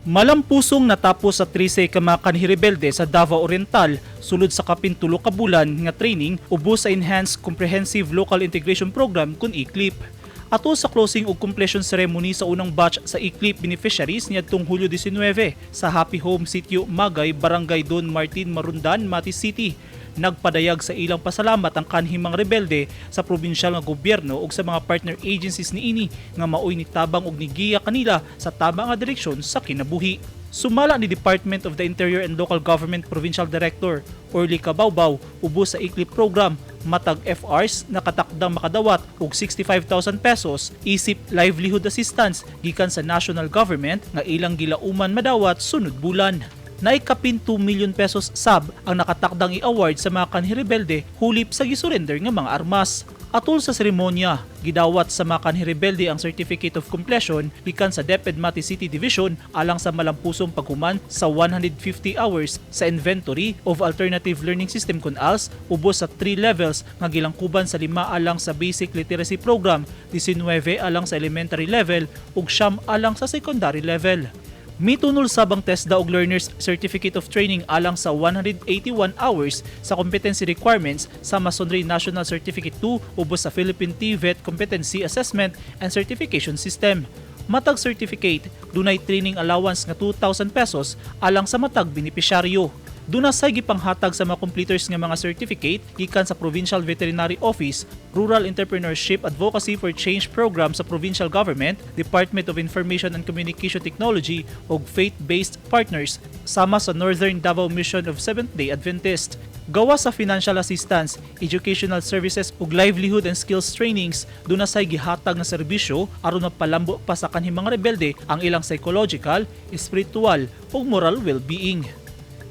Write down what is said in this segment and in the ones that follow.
Malampusong natapos sa 13 ka mga kanhi-rebelde sa Davao Oriental sulod sa kapin 3 ka bulan nga training ubos sa Enhanced Comprehensive Local Integration Program kun ECLIP. Ato sa closing ug completion ceremony sa unang batch sa ECLIP beneficiaries niadtong Hulyo 19 sa Happy Home Sitio Magay, Barangay Don Martin Marundan, Mati City. Nagpadayag sa ilang pasalamat ang kanhi mga rebelde sa probinsyal nga gobyerno ug sa mga partner agencies niini nga maoy nitabang ug nigiya kanila sa tama nga direksyon sa kinabuhi. Sumala ni Department of the Interior and Local Government Provincial Director Orly Cabaubao, ubos sa ECLIP program, matag FRs nakatakdang makadawat og 65,000 pesos isip livelihood assistance gikan sa national government nga ilang gilauman madawat sunod bulan. Naikapin 2 million pesos sab ang nakatakdang i-award sa mga kanhi-rebelde hulip sa gisurrender nga mga armas. Atol sa seremonya, gidawat sa mga kanhi-rebelde ang Certificate of Completion gikan sa DepEd Mati City Division alang sa malampusong paghuman sa 150 hours sa Inventory of Alternative Learning System kun ALS ubos sa 3 levels nga gilangkuban sa 5 alang sa Basic Literacy Program, 19 alang sa elementary level ug 9 alang sa secondary level. Mitunol sab ang TESDA og Learners Certificate of Training alang sa 181 hours sa competency requirements sa Masonry National Certificate 2 ubos sa Philippine TVET Competency Assessment and Certification System. Matag certificate, dunay training allowance nga 2,000 pesos alang sa matag benepisyaryo. Duna say gipanghatag sa mga completers nga mga certificate gikan sa Provincial Veterinary Office, Rural Entrepreneurship Advocacy for Change Program sa Provincial Government, Department of Information and Communication Technology ug faith-based partners sama sa Northern Davao Mission of Seventh-day Adventist. Gawas sa financial assistance, educational services ug livelihood and skills trainings, duna say gihatag nga serbisyo aron mapalambo pa sa kanhi mga rebelde ang ilang psychological, spiritual ug moral well-being.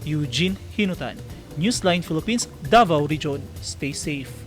Eugene Hinutan, Newsline Philippines, Davao Region. Stay safe.